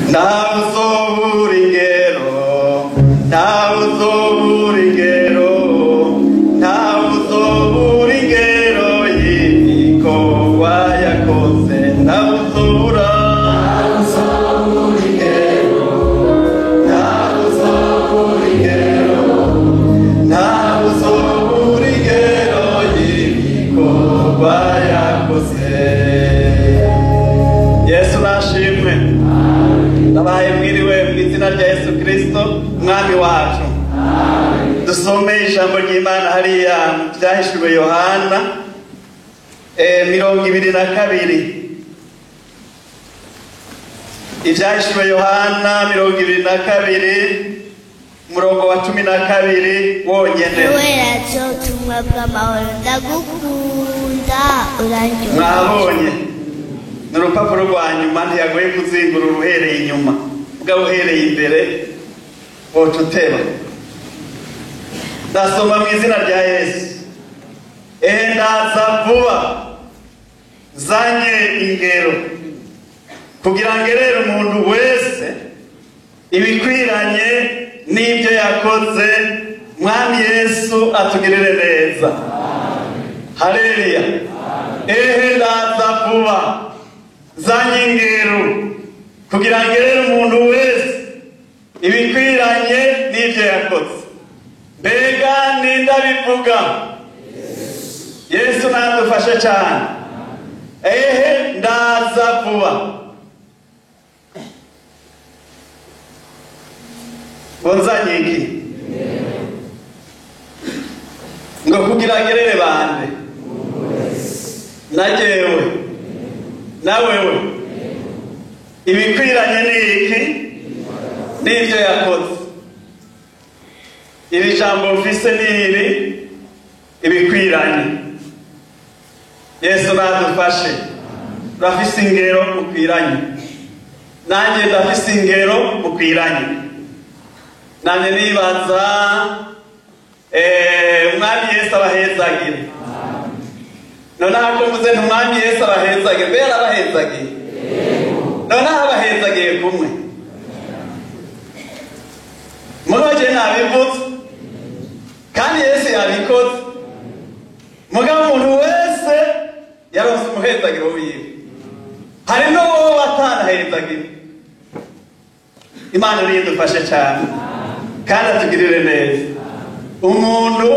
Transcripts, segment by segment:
Ntawe ingero, ntawe uzobura ingero, ntawe uzobura ingero y'ibikorwa yakoze, ntawe uzobura, ntawe uzobura ingero, ntawe uzobura ingero y'ibikorwa yakoze. Yesu nashimwe. Ndabahaye mwiriwe mu izina rya Yesu Kristo Umwami wacu. Dusome ijambo ry'Imana hariya mu Vyahishuriwe Yohana 22. Ivyahishuriwe Yohana 22 umurongo wa 12 wonyene. Weracho ubutumwa bw'amahoro, ndagukunda urandyohera. Mwabonye ni urupapuro rwa nyuma, ntiyagoye kuzingura uruhereye inyuma, ubwo uhereye imbere woca uteba. Ndasoma mu izina rya Yesu. Ehe, ndaza vuba, zanye ingero kugira ngo rero umuntu wese ibikwiranye n'ibyo yakoze. Mwami Yesu atugirire neza. Haleluya. Ehe, ndaza vuba, zanye ingero kugira ngo rero umuntu wese ibikwiranye n'ibyo yakoze. Mbega nindabivuga? Yesu nadufashe cyane. Ehe, ndaza vuba. Nzanye iki? Ngo kugira ngerere bande? Na jewe na wewe. Ibikwiranye ni iki? N'ibyo yakoze. Iri jambo mfise ni iri, ibikwiranye. Yesu nadufashe. Urafise ingero mukwiranye, nanjye ndafise ingero mukwiranye. Nanjye nibaza Umwami Yesu abahezagire. Noneho ko mvuze nti Umwami Yesu abahezagire, mbe yarabahezagiye? Noneho abahezagiye kumwe mugabo je nabivuze kandi Yesu yabikoze. Mugabo umuntu wese yaronse umuhezagiro wiwe, hari n'uwo batanahezagiwe. Imana niyo idufashe cyane kandi atugirire neza. Umuntu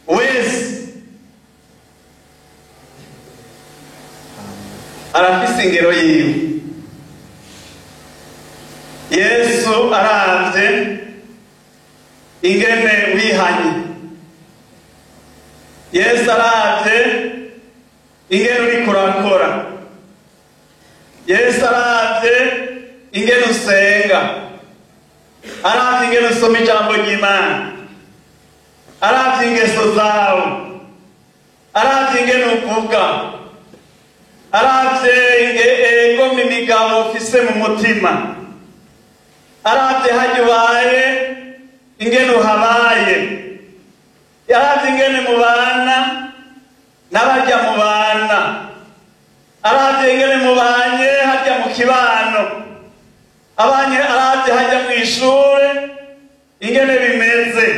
wese arafise ingero yiwe. Yesu aravye ingene wihanye, Yesu aravye ingene uriko urakora, Yesu aravye ingene usenga, aravye ingene usoma ijambo ry'Imana, aravye ingeso zawe, aravye ingene uvuga, aravye ingoma imigabo ufise mu mutima, aravye harya ubaye ingene uhabaye, aravye ingene mubana n'abarya mubana, aravye ingene mubanye harya mu kibano, abanye aravye harya mw'ishure ingene bimeze,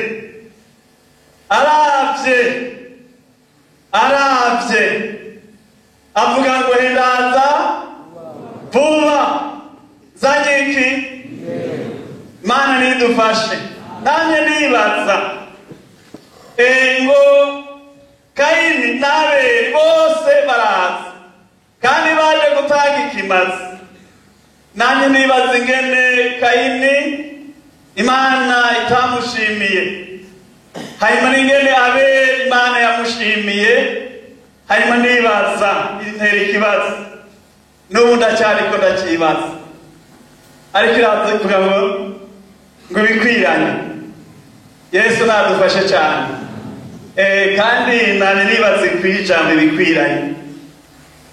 aravye aravye avuga ngo hendaza vuba, zanye iki? Mana nidufashe. Nanjye nibaza ngo Kayini n'Abeli bose baraza kandi baje gutanga ikimazi. Nanjye nibaza ingene Kayini Imana itamushimiye, hanyuma n'ingene Abeli Imana yamushimiye. Hanyuma nibaza intera ikibazo, n'ubu ndacyariko ndakibaza, ariko iraza kugira ngo ibikwiranye. Yesu nadufashe cyane. Kandi nane nibaze kwijambo ibikwiranye.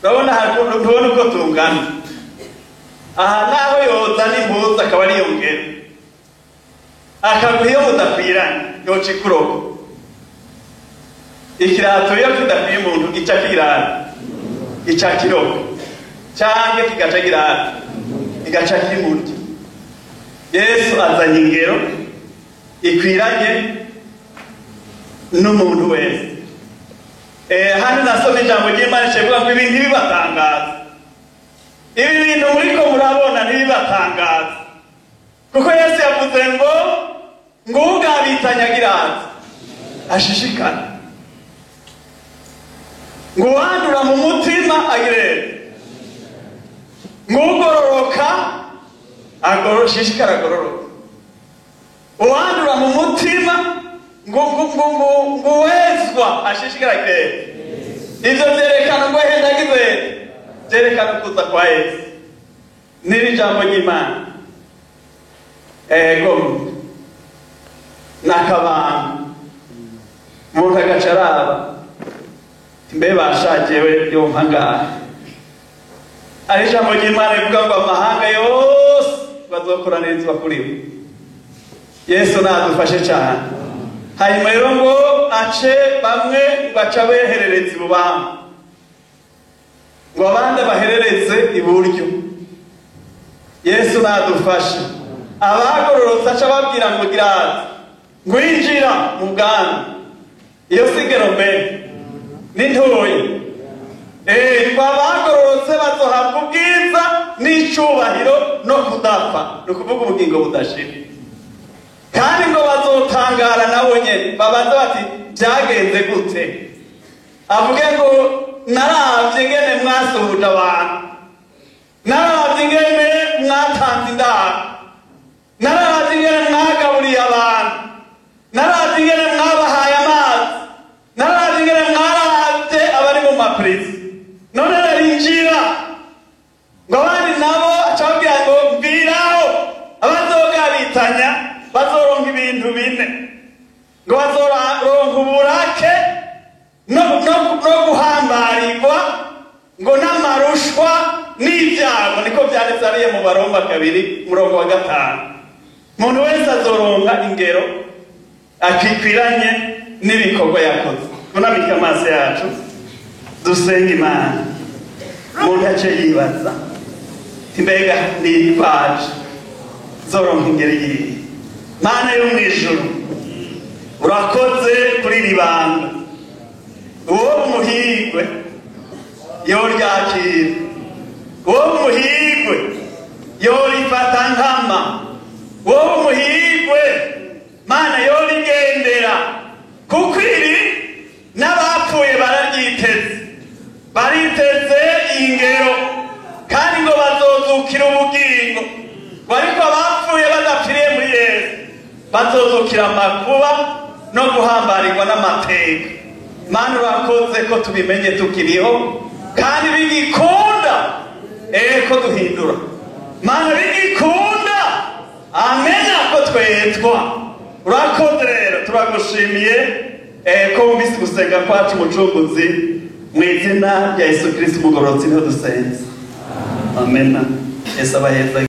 Urabona ntubona uko tungana aha, naho yoza n'impuzu akaba ariyo ngero, akaguha iyo mudakwiranye yoca ikurogo. Ikirato iyo kidakwiye umuntu gica kirara, gica kirogo, canke kigaca kirara. Igaca kimurya. Yesu azanye ingero ikwiranye n'umuntu wese. Hano nasoma ijambo ry'Imana rivuga ngo ibi ntibibatangaza, ibi bintu muriko murabona ntibibatangaza, kuko Yesu yavuze ngo ugabitanyagiraza ashishikara, ngo uwandura mu mutima agire, ngo ugororoka ashishikara agororoka, uwandura mu mutima ngo uwezwa ashishikara agire. Ivyo vyerekana ngo hendagize, vyerekana kuza kwa Yesu. Niri jambo ry'Imana ego nakabanga umuntu agaca araba mbe bashajewe yompa ngahe. Ari ijambo ry'Imana rivuga ngo amahanga yose bazokoranirizwa kuri we. Yesu nadufashe cyane. Hanyuma rero ngo ace bamwe baca beherereza ibubamfu, ngo abandi baherereze iburyo. Yesu nadufashe. Abagororotse aca ababwira ngo giraza, ngwinjira mu bwami. Iyo si ingero mbere n'intoyi. Ngo abagororotse bazohabwa ubwiza n'icubahiro no kudapfa, ni ukuvuga ubugingo budashira. Kandi ngo bazotangara nabo nyene, babaza bati byagenze gute? Avuge ngo naravye ngene mwasuhuje abantu, naravye ngene mwatanze indaro, naravye ngene mwagaburiye abantu, naravye ngene mwabahaye amazi, naravye ngene mwaravye abari mu maprisi, none narinjira. Ngo abandi nabo acababwira ngo mviraho, abazogabitanya bazoronka ibintu bine, ngo bazoronka uburake no guhambarirwa, ngo n'amarushwa n'ibyago. Niko vyanditse hariya mu Baroma 2:5. Umuntu wese azoronka ingero akikwiranye n'ibikorwa yakoze. Tunamike amaso yacu dusenga Imana. Umuntu ace yibaza mbega nitwaje zoronka ingero yihe? Mana yo mw'ijuru, urakoze kuri iri banga. Uwo muhigwe yoryakira, uwo muhigwe yorifata nkama, uwo muhigwe Mana yorigendera, kuko iri n'abapfuye bararyiteze, bariteze ingero, kandi ngo bazozukira ubugingo. Ariko abapfuye badapfiriye muri Yesu bazozukira amakuba no guhambarirwa n'amateka. Mana urakoze ko tubimenye tukiriho, kandi bigikunda ko duhindura. Mana bigikunda amenya ko twetwa. Urakoze rero, turagushimiye ko wumvise gusenga kwacu Umucunguzi, mu izina rya Yesu Kristo umugororotsi niho dusenze. Amena. Yesu abaheza.